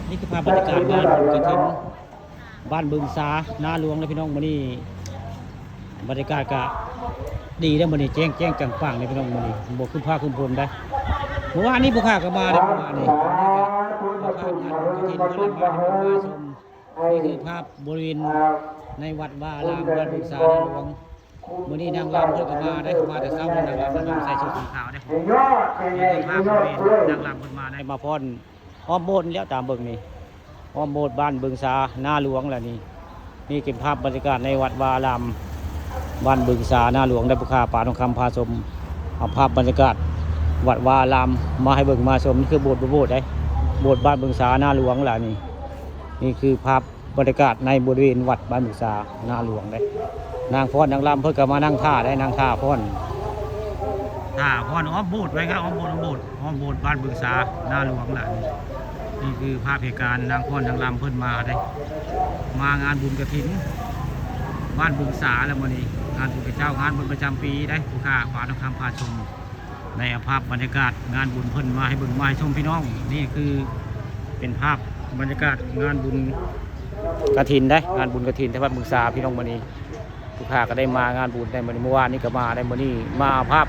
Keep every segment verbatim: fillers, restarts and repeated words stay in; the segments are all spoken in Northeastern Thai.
นี่คือภาพบรรยากาศงานบุญกฐินบ้านบึงสานาหลวงนะพี่น้อง มื้อนี้บรรยากาศก็ดีแล้ว มื้อนี้แจ้งแจ้งจังปังเลยพี่น้อง มื้อนี้บ่ครึ้มฟ้าครึ้มฝนได้ เมื่อวานนี้ผู้ข้าก็มาได้ เมื่อวานนี้ นี่คือภาพบริเวณในวัดวาอารามบ้านบึงสานาหลวง มื้อนี้นางรำเพิ่นก็มาได้ มาแต่เช้า นางรำเพิ่นมาใส่ชุดสีขาวได้ นี่คือภาพบริเวณนางรำเพิ่นมาได้ มาฟ้อนอ้อมโบสถ์แล้ว ตามเบิ่งนี่ อ้อมโบสถ์บ้านบึงสานาหลวงแหละนี่ นี่เป็นภาพบรรยากาศในวัดวาอารามบ้านบึงสานาหลวง ได้ผู้ข้าปาทองคำพาชม เอาภาพบรรยากาศวัดวาอารามมาให้เบิ่งมาชม นี่คือโบสถ์ โบสถ์ได้ โบสถ์บ้านบึงสานาหลวงแหละนี่ นี่คือภาพบรรยากาศในบริเวณวัดบ้านบึงสานาหลวงได้ นางฟ้อนนางรำเพิ่นก็มานั่งท่าได้ นั่งท่าฟ้อน ท่าฟ้อนอ้อมโบสถ์ไว้ครับ อ้อมโบสถ์ อ้อมโบสถ์ อ้อมโบสถ์บ้านบึงสานาหลวงแหละนี่ นี่คือภาพเหตุการณ์นางฟ้อนนางรำเพิ่นมาได้ มางานบุญกฐินบ้านบึงสาแล้วมื้อนี้ งานบุญกระเจ้า งานบุญประจำปีได้ ผู้ข้าปาทองคำพาชม ในภาพบรรยากาศงานบุญเพิ่นมาให้เบิ่งมาให้ชมพี่น้อง นี่คือเป็นภาพบรรยากาศงานบุญกฐินได้ งานบุญกฐินที่วัดบึงสาพี่น้อง มื้อนี้ผู้ข้าก็ได้มางานบุญได้มื้อนี้ เมื่อวานนี้ก็มาได้ มื้อนี้มาภาพ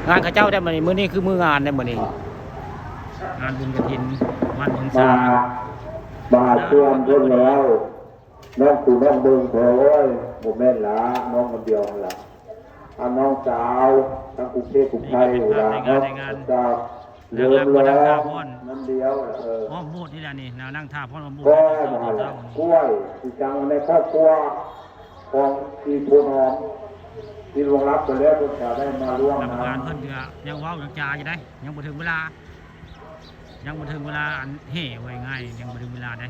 งานเขาเจ้าได้มื้อนี้ มื้อนี้คือมื้องานได้มื้อนี้ งานบุญกฐินวัดบึงสา มาชวนเพิ่นแล้ว น้องกูน้องเบิ่งเถอะ โอ้ย บ่แม่นละ น้องคนเดียวหั่นละ เอาน้องสาวทั้งกรุงเทพฯ กรุงไทย นี่ก็เป็นภาพในงาน อยู่ละ ในงาน เจ้า นางรำก็นั่งท่าฟ้อน น้ำเดียว เออ อ้อมโบสถ์นี่แหละนี่ นางนั่งท่าฟ้อนอ้อมโบสถ์ ก็ นี่ มา เจ้า หั่นละ นี่ กล้วย สิจังในครอบครัวของอีพวหอม ที่ล่วงลับไปแล้ว เพิ่นก็ได้มาร่วม กรรมการ งาน เพิ่นก็ยังเว้ายังจาอยู่ได้ ยังบ่ถึงเวลา ยังบ่ถึงเวลาอันแห่ ว่าง่ายๆ ยังบ่ถึงเวลาได้